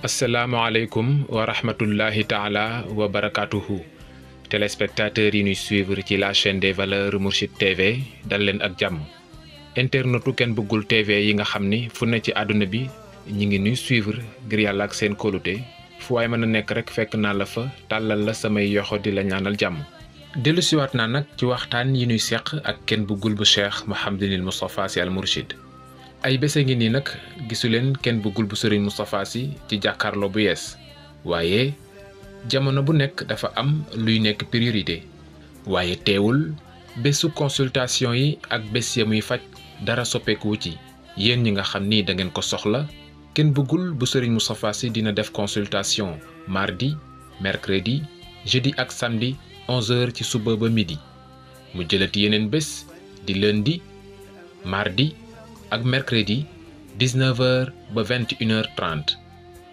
asalaamaaleykum wa rahmatullahi taala wa barakatuhu téléspectateurs yi ñuy suivre ci la chaîne des valeurs Mourchid TV dal leen ak jàmm internetu Ken Bëggul TV yi nga xam ni fu ne ci àdduna bi ñi ngi ñuy suivre ngir yàlla ak seen kóolute fu waay mën a nekk rek fekk naa la fa tàllal la samay yoxo di la ñaanal jàmm dellu siwaat naa nag ci waxtaan yi ñuy seq ak Ken Bëggul bu Cheikh Mouhamadinil Moustapha Sy Al Mourchid ay bés a ngi nii nag gisu leen Ken Bëggul bu Serigne Moustapha Sy ci jàkkaarloo bu yees waaye jamono bu nekk dafa am luy nekk priorité waaye teewul bésu consultation yi ak bés ya muy faj dara soppeeku ci yéen ñi nga xam ni da ngeen ko soxla Ken Bëggul bu Serigne Moustapha Sy dina def consultation mardi mercredi jeudi ak samedi 11h ci suba ba midi mu jëlati yeneen bés di lundi mardi ak mercredi 19h ba 21h30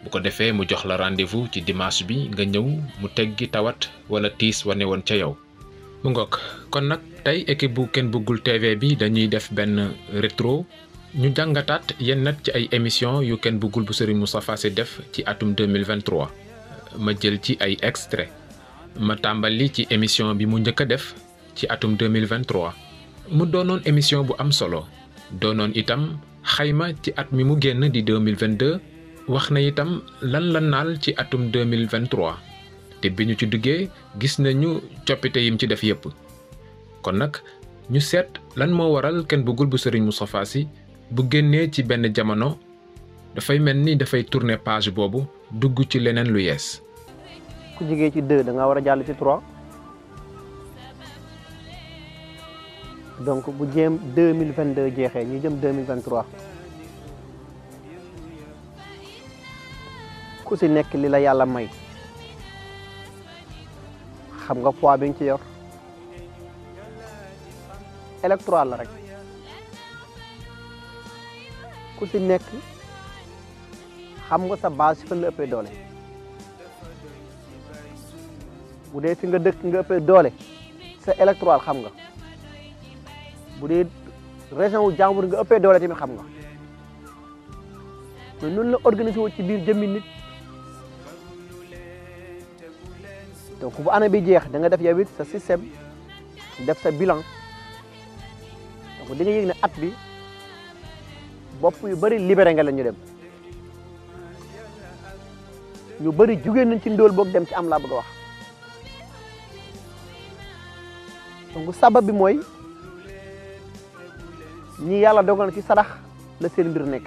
bu ko defee mu jox la rendez-vous ci dimanche bi nga ñëw mu teggi tawat wala tiis wane woon ca yow. mu ngoog kon nag tey équipe bu Ken Bëggul TV bi dañuy def benn rétro ñu jàngataat yenn nag ci ay émission yu Ken Bëggul bu Serigne Moustapha Sy def ci atum 2023 ma jël ci ay extrait ma tàmbali ci émission bi mu njëkk a def ci atum 2023 mu doonoon émission bu am solo. doonoon itam xayma ci at mi mu génn di 2022 wax na itam lan la naal ci atum 2023 te bi ñu ci duggee gis nañu coppite yim ci def yépp kon nag ñu seet lan moo waral Ken Bëggul bu Serigne Moustapha Sy bu génnee ci benn jamono dafay mel ni dafay tourner page boobu dugg ci leneen lu yees. ku jógee ci 2 da nga war a jàll ci 3. donc bu jéem 2022 jeexee ñu jëm 2023 ku si nekk li la yàlla may xam nga poids bi nga ci yor électoral la rek ku si nekk xam nga sa base fan la ëppee doole bu dee fi nga dëkk nga ëppee doole sa électoral xam nga bu dee région wu jàmbur nga ëppee doole tamit xam nga mais noonu la organisé wu ci biir jëmmi nit donc bu année bi jeex da nga def yow it sa système def sa bilan donc di nga yëg ne at bi bopp yu bëri libéré nga la ñu dem ñu bëri jugee nañ ci ndóol boog dem ci am laa bëgg a wax donc sabab bi mooy ñi yàlla dogal na ci sarax la seen mbir nekk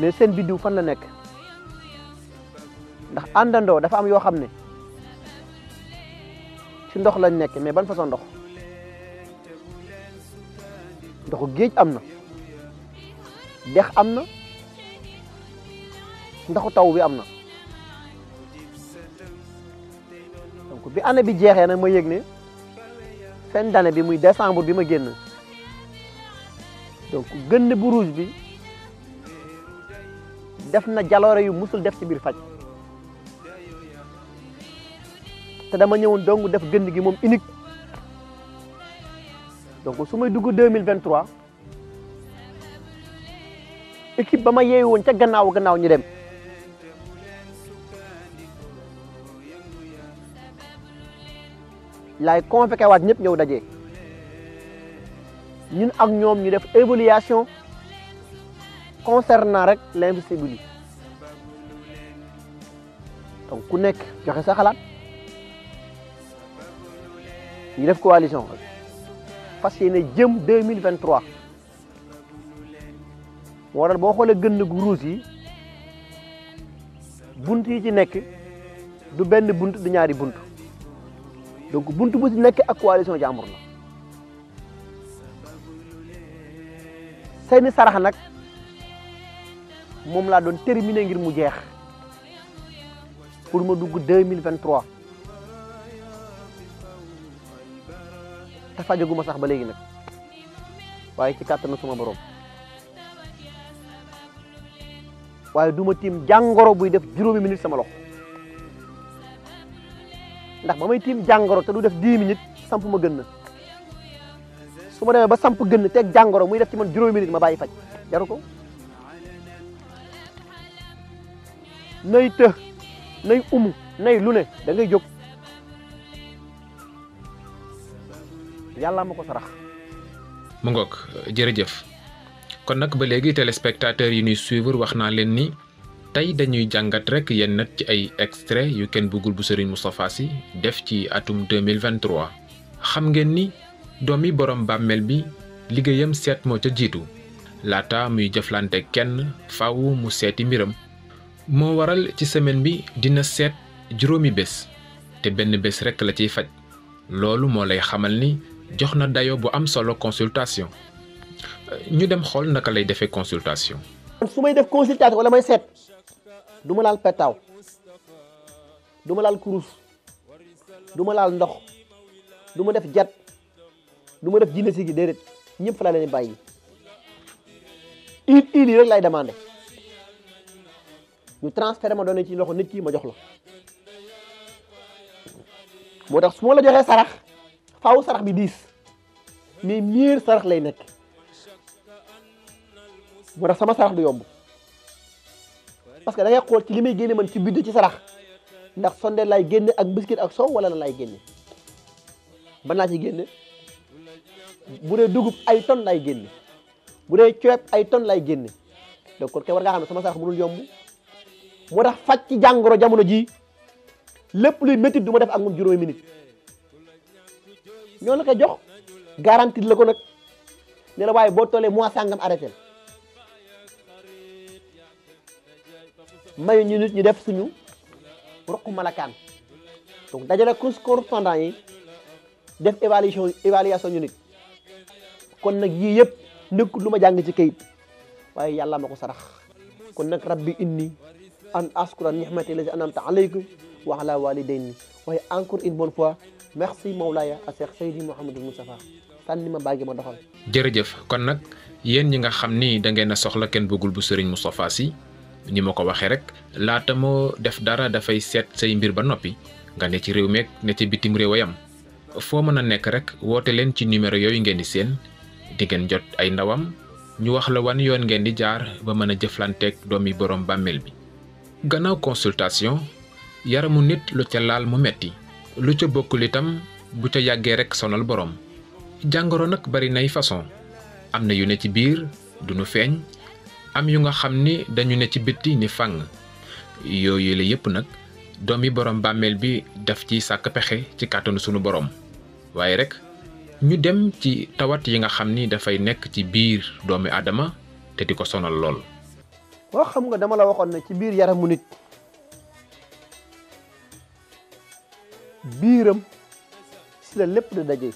mais seen biddiw fan la nekk ndax àndandoo dafa am yoo xam ne ci ndox lañ nekk mais ban façon ndox ndoxu géej am na dex am na ndoxu taw bi am na donc bi année bi jeexee nag ma yëg ne fin d'année bi muy décembre bi ma génn donc gën bu rouge bi def na jaloore yu musul def ci biir faj te dama ñëwoon donc def gën gi moom unique donc su may dugg 2023 équipe ba ma yeewu woon ca gannaaw ñu dem laay convoqué waat ñëpp ñëw daje ñun ak ñoom ñu def évaluation concernant rek l'invisibilité donc ku nekk joxe sa xalaat ñu def coalition fas yéene jëm 2023 waral boo xoolee gën gu ruus yi bunt yi ci nekk du benn bunt du ñaari bunt donc buntu bu ci nekk ak coalition jàmbur la seeni sarax nag moom laa doon terminer ngir mu jeex pour ma dugg 2023 te fajaguma sax ba léegi nag waaye ci kàttanu suma borom waaye du ma tiim jàngoro buy def juróomi minute sama loxo ndax ba may tiim jàngoro te du def 10 minutes samp ma gën na su ma demee ba samp gën teg jàngoro muy def ci man juróomi minute ma bàyyi faj jaru ko. nay të nay nay lu ne da ngay jóg yàlla ma ko sarax. mu ngoog jërëjëf kon nag ba léegi téléspectateurs yi ñuy suivre wax naa leen ni tey dañuy jàngat rek yenn ci ay extrait yu kenn bëggul bu Serigne Moustapha Sy def ci atum 2023 xam ngeen ni doomi borom bàmmeel bi liggéeyam seet moo ca jiitu laata muy jëflante kenn faaw mu seeti mbiram moo waral ci semaine bi dina seet juróomi bés te benn bés rek la ciy faj loolu moo lay xamal ni jox na dayo bu am solo consultation ñu dem xool naka lay defee consultation. su may def consultation wala may seet du ma laal petaaw du ma laal kurus du ma laal ndox du ma def jat du ma def jinne si gi déedéet ñëpp fa la leen bàyyi il yi rek lay demandé ñu transféré ma doon ci loxo nit ki ma jox la moo tax su ma la joxee sarax faaw sarax bi diis mais miir sarax lay nekk moo tax sama sarax du yomb parce que da ngay xool ci li may génne man ci budget ci sarax ndax sondeel lay génne ak biscuit ak soow wala la lay génne ban laa ci génne bu dee dugub ay tonnes lay génne bu dee ceeb ay tonnes lay génne donc kon kay war ngaa xam ne sama sarax mënul yomb moo tax faj ci jàngoro jamono ji lépp luy métti du ma def ak moom juróomi minute ñoo la koy jox garantie la ko nag ne la waaye boo tollee mois sangam arrêté mayu ñu nit ñu def suñu roq malakaan donc dajale correspondant yi def évaluation ñu nit kon nag yii yëpp nekkul lu ma jàng ci kayit waaye yàlla ma ko sarax kon nag rabbi inni an askura nihmati lazi anamta alaykum wa ala walidayni waaye encore une bonne fois merci Mawlaya a Cheikh Seydi Mouhamadou Moustapha sànni ma bàggi ma doxal. jërëjëf kon nag yéen ñi nga xam ni da ngeen a soxla kenn bëggul bu Serigne Moustapha Sy ni ma ko waxee rek laata moo def dara dafay seet say mbir ba noppi nga ne ci réew meeg ne ci bitim réew yam foo mën a nekk rek woote leen ci numéro yooyu ngeen di seen di ngeen jot ay ndawam ñu wax la wan yoon ngeen di jaar ba mën a jëflanteeg doomi borom bàmmeel bi. gannaaw consultation yaramu nit lu ca laal mu metti lu ca bokkul itam bu ca yàggee rek sonal borom jàngoro nag bari nay façon am na yu ne ci biir duñu feeñ am yu nga xam ni dañu ne ci bitti ni fàng yooyu la yépp nag doomi borom bàmmeel bi daf ci sàkk pexe ci kàttanu sunu borom waaye rek ñu dem ci tawat yi nga xam ni dafay nekk ci biir doomi aadama te di ko sonal lool. waaw xam nga dama la waxoon ne ci biir yaramu nit biiram si la lépp di daje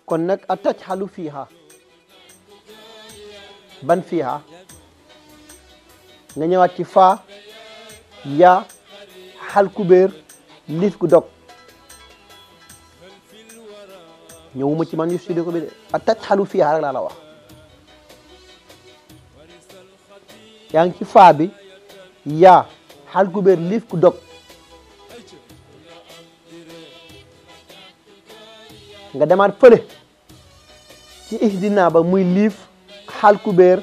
kon nag a taj xalu fiiha ban fiiha nga ñëwaat ci faa yaa xal kubéer liif gu dog ñëwuma ci man yu studio ko bi de a taj xalu fiiha rek laa la wax yaa ngi ci faa bi yaa xal kubéer liif gu dog nga demaat fële ci ihdina ba muy liif xal kubéer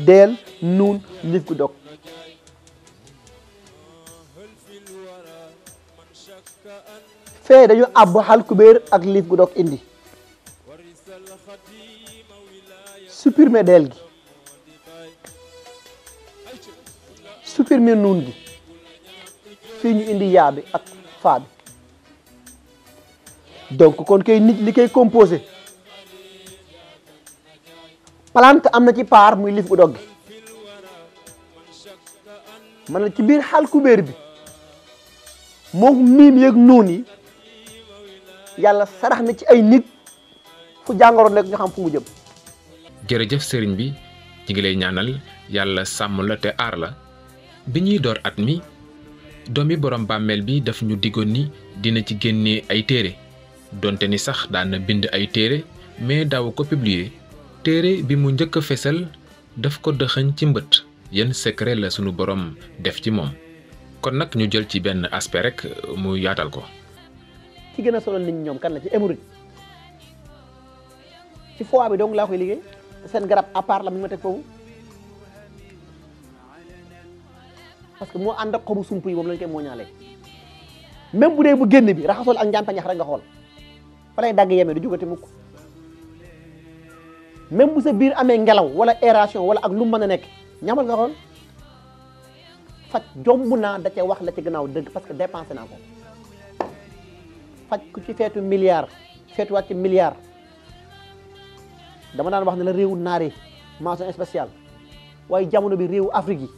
deel nuun liif gu dog fee dañu àbb xal kubéer ak liif gu dog indi supprimer deel gi supprimer nuun gi fii ñu indi yaa bi ak faa bi donc kon kay nit li koy composé plante am na ci paar muy liif gu dog gi man la ci biir xal kubéer bi moom miim yeeg nuun yi yàlla sarax na ci ay nit fu jàngoro nekk ñu xam fu mu jëm. jërëjëf sëriñ bi ñi ngi lay ñaanal yàlla sàmm la te aar la bi ñuy door at mi doomi borom bàmmeel bi daf ñu diggoon ni dina ci génnee ay téere donte ni sax daan na bind ay téere mais daaw ko publier téere bi mu njëkk a fesal daf ko dëxëñ ci mbët yenn secret la sunu borom def ci moom kon nag ñu jël ci benn aspect rek mu yaatal ko. ci gën a sonal nit ñi ñoom kan la ci hémorroïde ci foie bi donc laa koy liggéey seen garab à part la mu ma teg foofu parce que moo ànd ak xobu sump yi moom lañ koy mooñaalee même bu dee bu génn bi raxasol ak njàmpa ñax rek nga xool fa lay dagg yemee du jugati mukk même bu sa biir amee ngelaw wala aération wala ak lu mën a nekk ñamal nga xool faj jomb naa da ca wax la ci gannaaw dëgg parce que dépensé naa ko faj ku ci feetu milliard feetuwaat ci milliard dama daan wax ne la réewu naar yi mention spéciale waaye jamono bi réewu Afrique yi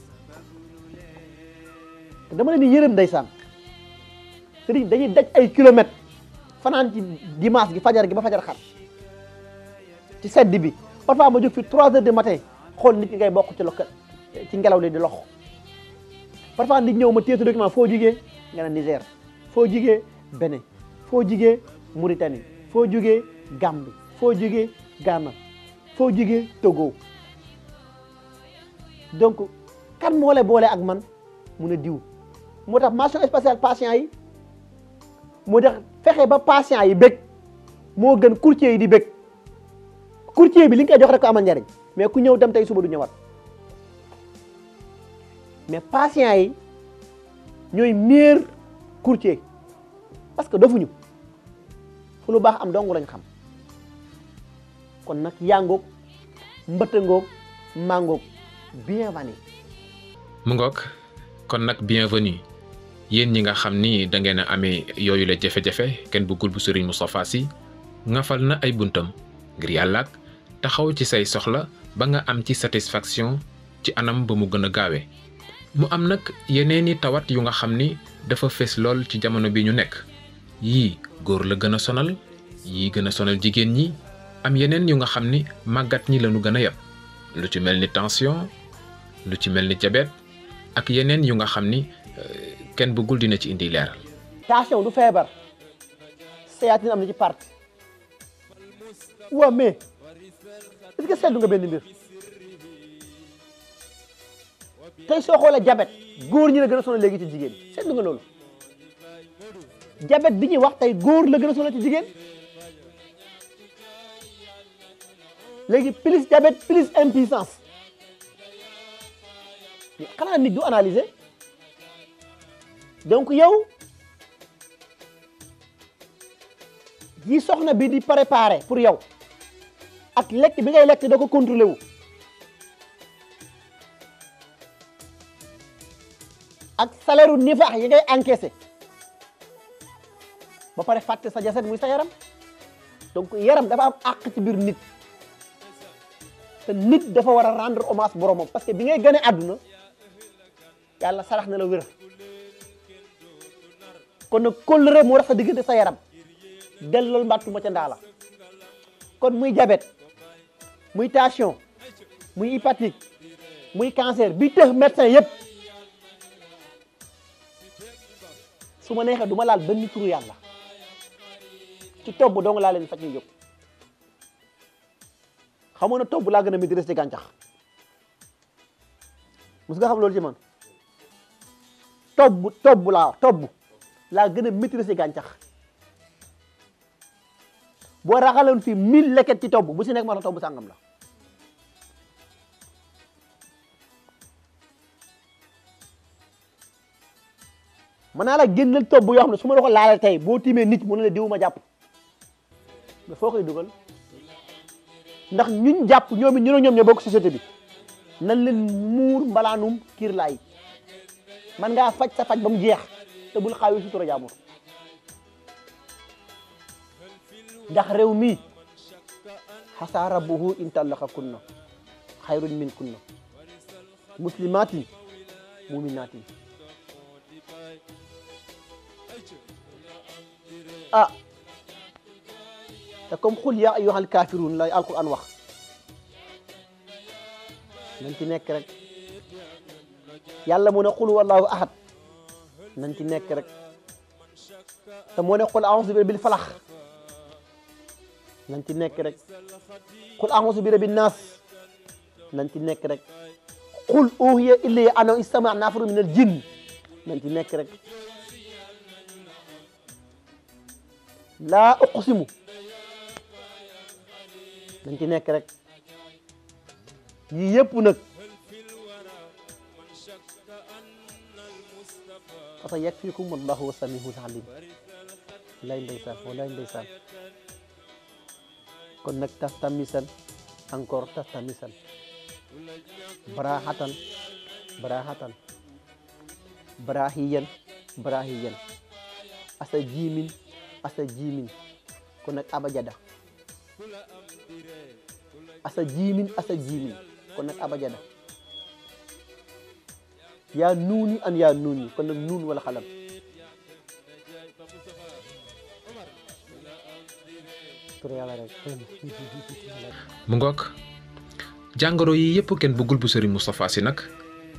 te dama leen di yërëm ndeysaan sëriñ dañuy daj ay kilomètres fanaan ci dimanche gi fajar gi ba fajar xar ci sedd bi parfois ma jóg fi 3 heures du matin xool nit ñi ngay bokk ci lokk ci ngelaw li di lox parfois nit ñëw ma téye document foo jugee nga ne Niger foo jugee Bénin foo jugee Mauritanie foo jugee Gambie foo jugee Ghana foo jugee Togo donc kan moo lay boole ak man mu ne diw moo tax mention spéciale patient yi moo tax fexe ba patient yi bëgg moo gën courtier yi di bëgg courtier bi li nga koy jox rek ko amal njariñ mais ku ñëw dem tey suba du ñëwaat mais patient yi ñooy meilleur courtier parce que dofuñu fu lu baax am dong lañ xam kon nag yangoog mbëttangoog mangoog bienvenue mu ngoog kon nag bienvenue yéen ñi nga xam ni da ngeen a amee yooyu la jafe-jafe kenn bëggul bu Serigne Moustapha Sy ngafal na ay buntam ngir yàlla ak taxaw ci say soxla ba nga am ci satisfaction ci anam ba mu gën a gaawee mu am nag yeneeni tawat yu nga xam ni dafa fees lool ci jamono bi ñu nekk yii góor la gën a sonal yii gën a sonal jigéen ñi am yeneen yu nga xam ni màggat ñi lañu gën a yab lu ci mel ni tension lu ci mel ni diabète ak yeneen yu nga xam ni kenn bëggul dina ci indi leeral. tension du feebar sciatine am na ci parti waaw mais est-ce que seetlu nga benn mbir tey soo xoolee diabète góor ñi la gën a sonal léegi ci jigéen seetlu nga loolu diabète bi ñuy wax tey góor la gën a sonal ci jigéen léegi plus diabète plus impuissance xanaa nit du analyser donc yow yi soxna bi di préparer pour yow ak lekk bi ngay lekk da ko contrôler wu ak salaire u nifaax yi ngay encaisser ba pare fàtte sa jaset muy sa yaram donc yaram dafa am àq ci biir nit te nit dafa war a rendre hommage boromam parce que bi ngay gane àdduna yàlla sarax na la wér kon nag kóllëre moo tax sa diggante sa yaram dellool mbàttu ma ca ndaa la kon muy diabète muy tension muy hépatique muy cancer bi tëx médecin yëpp su ma neexee du ma laal benn turu yàlla ci tobb dong laa leen faj ñu jóg xamoon na tobb laa gën a maîtriser ci gàncax mos nga xam loolu ci man tobb laa gën a maîtriser gàncax boo raxaloon fii 1000 leket ci tobb bu si nekk ma la tobb sàngam la mën naa la génnal tobb yoo xam ne su ma la ko laalal tey boo tiimee nit mu ne la diw ma jàpp mais foo koy dugal ndax ñun jàpp ñoom it ñoom ñoo bokk société bi nan leen muur mbalaanum kiir laay man ngaa faj sa faj ba mu jeex te bul xaawi sutura jaamur ndax réew mi xasa rabbuhu in tallaqa kunna xayrun min kunna muslimatin muminatin te comme xul yaa ayyuhal kaafiruun lay alquran wax nañ ci nekk rek yàlla mu ne xul wallahu ahad nañ ci nekk rek te moo ne xul a'uuzu bi rabbil falax nañ ci nekk rek xul a'uuzu bi rabbin naas nañ ci nekk rek xul uhiya ilayya annahu istama'a nafarun minal jinn nañ ci nekk rek laa uqsimu dañ ci nekk rek yii yëpp nag fa sa yakfikum wallahu wa samiul alim lay ndeysaan wallaay ndeysaan kon nag tastamisan encore tastamisan barahatan barahatan barahiyan barahiyan asa jimin kon nag abajada asa jimin kon nag abajada yaa nuuni an yaa nuuni kon nag nuun wala xalam tur yàlla rek mu ngoog jàngoro yi yëpp kenn bëggul bu Serigne Moustapha Sy nag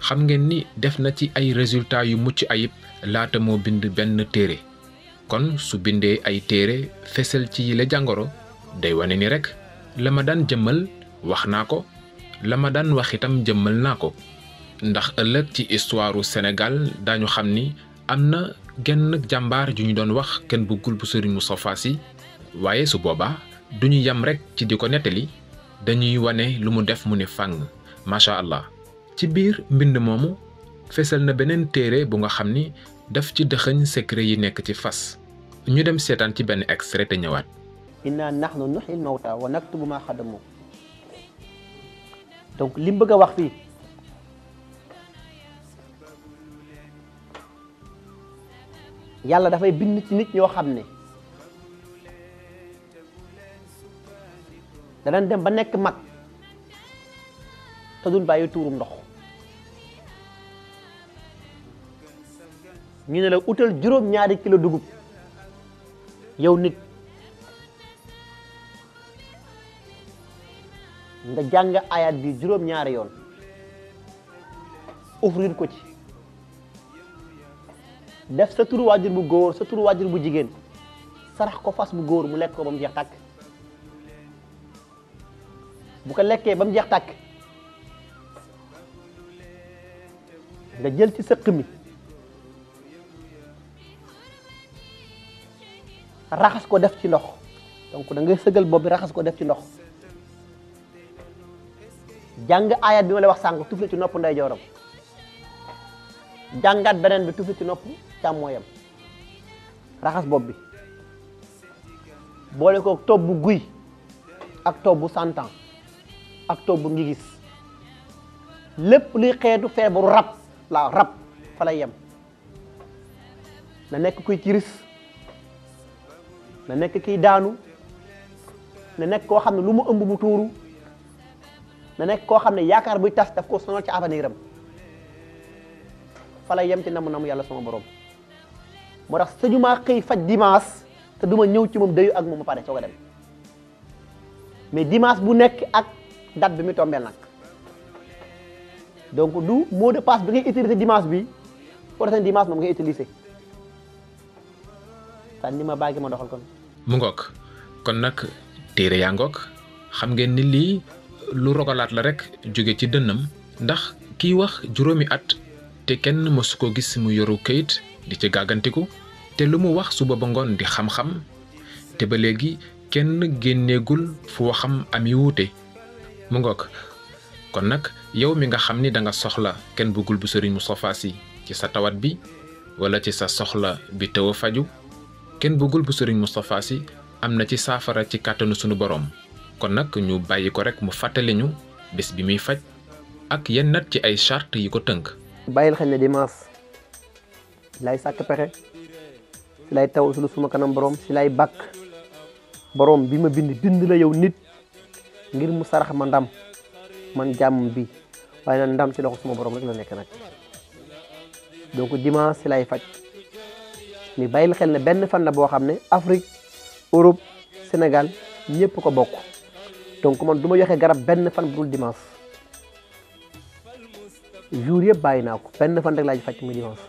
xam ngeen ni def na ci ay résultats yu mucc ayib laata moo bind benn téere kon su bindee ay téere fesal ci yile jàngoro day wane ni rek la ma daan jëmmal wax naa ko la ma daan wax itam jëmmal naa ko ndax ëllëg ci histoire u Sénégal daañu xam ni am na genn jàmbaar ju ñu doon wax kenn bëggul bu Serigne Moustapha Sy waaye su boobaa duñu yam rek ci di ko nettali dañuy wane lu mu def mu ne fàng macha allah ci biir mbind moomu fesal na beneen téere bu nga xam ni daf ci dëxëñ secret yi nekk ci fas ñu dem seetaan ci benn extrait te ñëwaat. inna nahnu nuhyil mawta wa naktubu ma xadamu donc li mu bëgg a wax fii yàlla dafay bind ci nit ñoo xam ne danañ dem ba nekk mag te duñ bàyyi tuurum ndox ñu ne la utal juróom-ñaari kilo dugub yow nit nga jàng ayat bi juróom-ñaari yoon offrir ko ci def sa turu waajur bu góor sa turu waajur bu jigéen sarax ko fas bu góor mu lekk ko ba mu jeex tàkk bu ko lekkee ba mu jeex tàkk nga jël ci sëq mi raxas ko def ci ndox donc da ngay sëgal bopp bi raxas ko def ci ndox jàng ayat bi ma lay wax sànq tufli ci nopp ndeyjooram jàngat beneen bi tufli ci nopp càmmooyam raxas bopp bi boole ko tob bu guy ak tob bu santan ak tob bu ngi gis lépp luy xeetu feebaru rab fa lay yem na nekk kuy ciris na nekk kiy daanu na nekk koo xam ne lu mu ëmb mu tuuru na nekk koo xam ne yaakaar buy tas daf ko sonal ci avenir am fa lay yem ci namu yàlla sama borom moo tax sëñu maa xëy faj dimanche te duma ñëw ci moom dayu ak moom ma pare soo ko dem mais dimanche bu nekk ak date bi mi tombeel nag donc du mot de passe bi ngay utiliser dimanche bi prochain dimanche moom ngay utiliser sànni ma baagi ma doxal kon mu ngoog kon nag téere yaa ngoog xam ngeen ni lii lu rogalaat la rek jóge ci dënnam ndax kiy wax juróomi at te kenn mësu ko gis mu yoru kayit di ci gàggantiku te lu mu wax suba ba ngoon di xam-xam te ba léegi kenn génneegul fu waxam ami wuute mu ngoog kon nag yow mi nga xam ni da nga soxla kenn bëggul bu Serigne Moustapha Sy ci sa tawat bi wala ci sa soxla bi taw a faju kenn bëggul bu Serigne Moustapha Sy am na ci saafara ci kàttanu sunu borom kon nag ñu bàyyi ko rek mu fàttali ñu bés bi muy faj ak yenn nat ci ay charte yi ko tënk. bàyyil xel ne dimanche lay sàkk pexe si lay taw suma kanam borom si lay bàkk borom bi ma bind la yow nit ngir mu sarax ma ndam man jàmm bi waaye nag ndam ci loxo suma borom rek la nekk nag donc dimanche si lay faj ni bàyyil xel ne benn fan la boo xam ne Afrique Europe Sénégal ñëpp ko bokk donc man du ma joxe garab benn fan bu dul dimanche jour yëpp bàyyi naa ko benn fan rek laa faj muy dimanche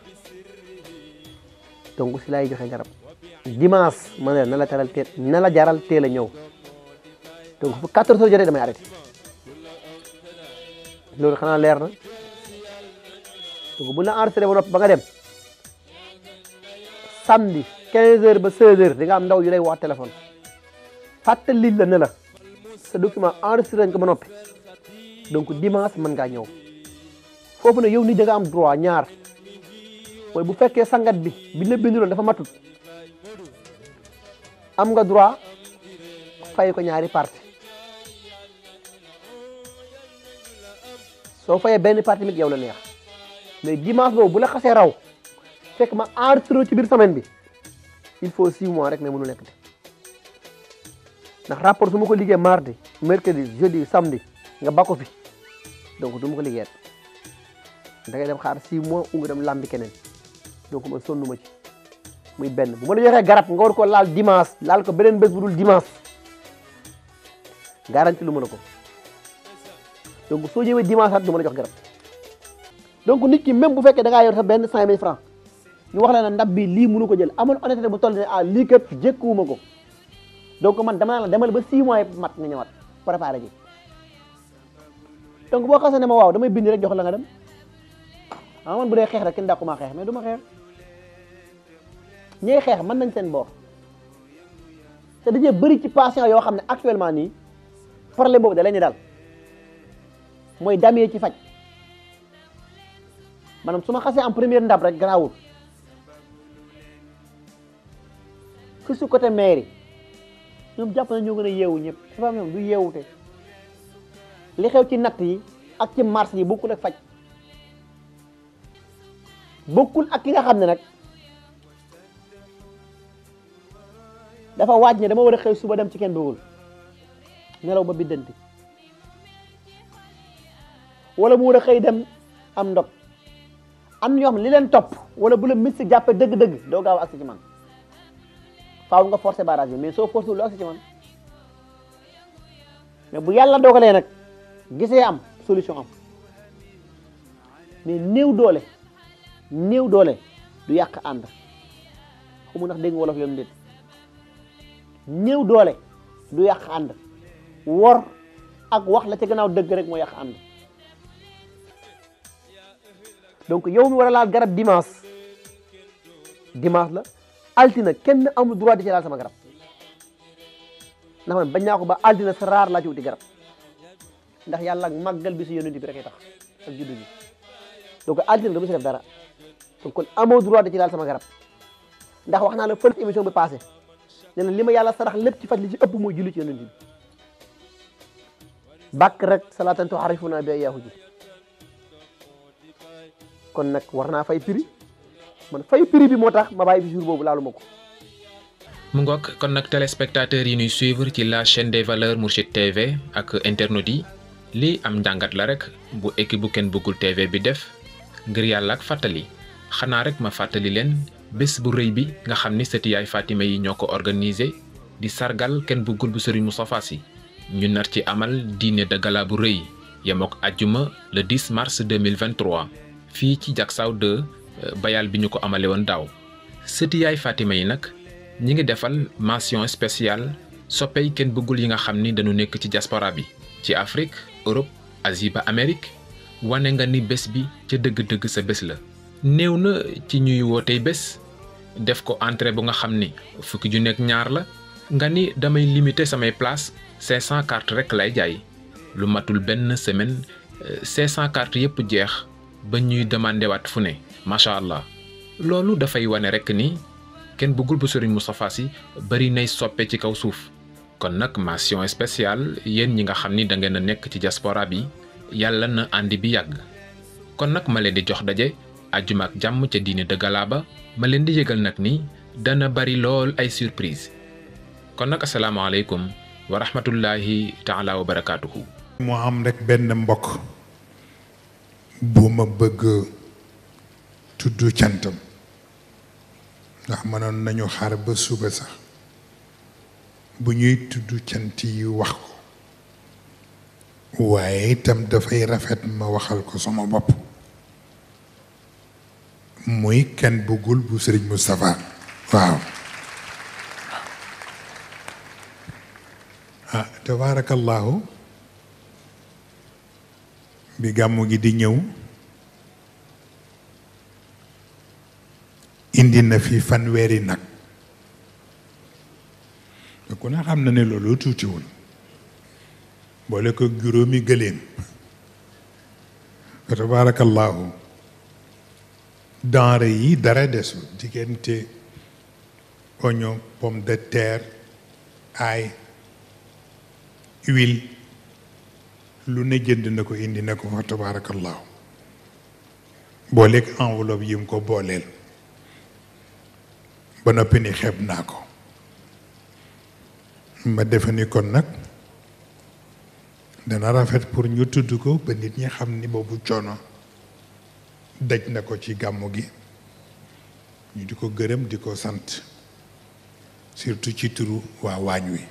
donc si lay joxe garab dimanche ma ne na la jaral teel a ñëw donc bu 14 heures jotee damay arrêté loolu xanaa leer na donc bu la enregistré ba noppi ba nga dem samedi 15h ba 16h di nga am ndaw yu lay wax téléphone fàttali la ne la sa document enregistré nañ ko ba noppi donc dimanche mën ngaa ñëw foofu nag yow nit da nga am droit ñaar mooy bu fekkee sangat bi la binduloon dafa matut am nga droit fay ko ñaari parti soo fayee benn parti mit yow la neex mais dimanche boobu bu la xasee raw fekk ma enregistré ci biir semaine bi il faut 6 mois rek mais mënu nekk ndax rapport su ma ko liggéey mardi mercredi jeudi samedi nga ba ko fi donc du ma ko liggéeyat da ngay dem xaar 6 mois u nga dem lambi keneen donc man sonnu ma ci muy benn bu ma la joxee garab nga war ko laal dimanche laal ko beneen bés bu dul dimanche garanti lu ma la ko donc soo ñëwee dimanche at du ma la jox garab donc nit ki même bu fekkee da ngaa yor sa benn 5000 francs ñu wax la ne ndab bi lii mënu ko jël amul honnêteté bu toll ne ah lii kat jékkuwuma ko donc man dama la demal ba 6 mois yi mat nga ñëwaat préparé ji donc boo xasee ne ma waaw damay bind rek jox la nga dem ah man bu dee xeex rek kenn dàqu maa xeex mais du ma xeex ñiy xeex mën nañ seen boor te dañuy bëri ci patient yoo xam ne actuellement nii problème boobu da leen di dal mooy damee ci faj maanaam su ma xasee am première ndab rek garaawul fi su côté mairie ñoom jàpp na ñoo gën a yeewu ñëpp dafa am ñoom du yeewute li xew ci natt yi ak ci marché yi bokkul ak faj bokkul ak ki nga xam ne nag dafa waaj ne dama war a xëy suba dem ci kenn bëggul nelaw ba biddanti wala mu war a xëy dem am ndog am ñoo xam ne li leen topp wala bu la mystique jàppee dëgg-dëgg doo gaaw agsi ci man faaw nga forcer barrage bi mais soo forcé lu agsi ci man mais bu yàlla dogalee nag gisee am solution am mais néew doole du yàq ànd xamu ndax dégg nga wolof yoon déet néew doole du yàq ànd wor ak wax la ca gannaaw dëgg rek moo yàq ànd donc yow mi war a laal garab dimanche la altine kenn amul droit di ci laal sama garab ndax man bañ naa ko ba altine sa raar laa ci wuti garab ndax yàlla ak màggal bi si yonent bi rek ay tax ak juddu bi donc altine dama si def dara donc kon amoo droit di ci laal sama garab ndax wax naa la fële émission bi passé ne la li ma yàlla sarax lépp ci faj li ci ëpp mooy julli ci yonent bi bàkk rek salaatan tuharifuna bi yaahu ji kon nag war naa fay prix man fay prix bi moo tax ma bàyyi bi jour boobu laalu ma ko. mu ngoog kon nag téléspectateurs yi ñuy suivre ci la chaîne des valeurs Mourchid TV ak internautes yi lii am njàngat la rek bu équipe bu Ken Bugul TV bi def ngir yàlla ak fàttali xanaa rek ma fàttali leen bés bu rëy bi nga xam ni sëti yaay Fatima yi ñoo ko organisé di sargal Ken Bugul bu Serigne Moustapha Sy ñu nar ci amal dîner de gala bu rëy yemook àjjuma le 10 mars 2023 fii ci Diacksao 2 bayal bi ñu ko amale woon daaw sëti yaay Fatima yi nag ñi ngi defal mention spéciale soppey Ken Bugul yi nga xam ni dañu nekk ci diaspora bi ci Afrique Europe Asie ba Amérique wane nga ni bés bi ca dëgg-dëgg sa bés la néew na ci ñuy wootey bés def ko entrée bu nga xam ni fukki ju nekk ñaar la nga ni damay limiter samay place 500 cartes rek lay jaay lu matul benn semaine 500 cartes yépp jeex ba ñuy demandé waat fu ne macha allah loolu dafay wane rek ni Ken Bugul bu Serigne Moustapha Sy bari nay soppe ci kaw suuf kon nag mention spéciale yéen ñi nga xam ni da ngeen a nekk ci diaspora bi yàlla na àndi bi yàgg kon nag ma leen di jox daje àjjuma ak jàmm ca dîner de gala ba ma leen di yëgal nag ni dana bari lool ay surprise kon nag asalaamaaleykum wa rahmatullahi taala wa barakaatuhu. mu am rek benn mbokk bu ma bëgg tudd cantam ndax mënoon nañu xaar ba suba sax bu ñuy tudd cant yi wax ko waaye itam dafay rafet ma waxal ko sama bopp muy Ken Bugul bu Serigne Moustapha waaw ah tabarakallahu bi gàmmu gi di ñëw indi na fi fanweeri nag ku ne xam na ne loolu tuutiwul boole ko juróomi gëléem fa tabaarakallaahu denrée yi dara desul diggante oignon pomme de terre ail huile lu ne jënd na ko indi na ko fa tabaarakallaahu booleeg enveloppe yi mu ko booleel ba noppi ni xeeb naa ko ma defe ni kon nag dana rafet pour ñu tudd ko ba nit ñi xam ni boobu coono daj na ko ci gàmmu gi ñu di ko gërëm di ko sant surtout ci turu waa waañ wi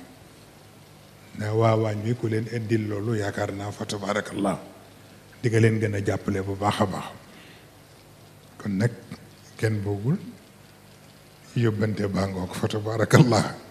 ndax waa waañ wi ku leen indil loolu yaakaar naa fa tabarakallah di nga leen gën a jàppale bu baax a baax kon nag kenn boogul yóbbante baa ngoog fa tabarakallah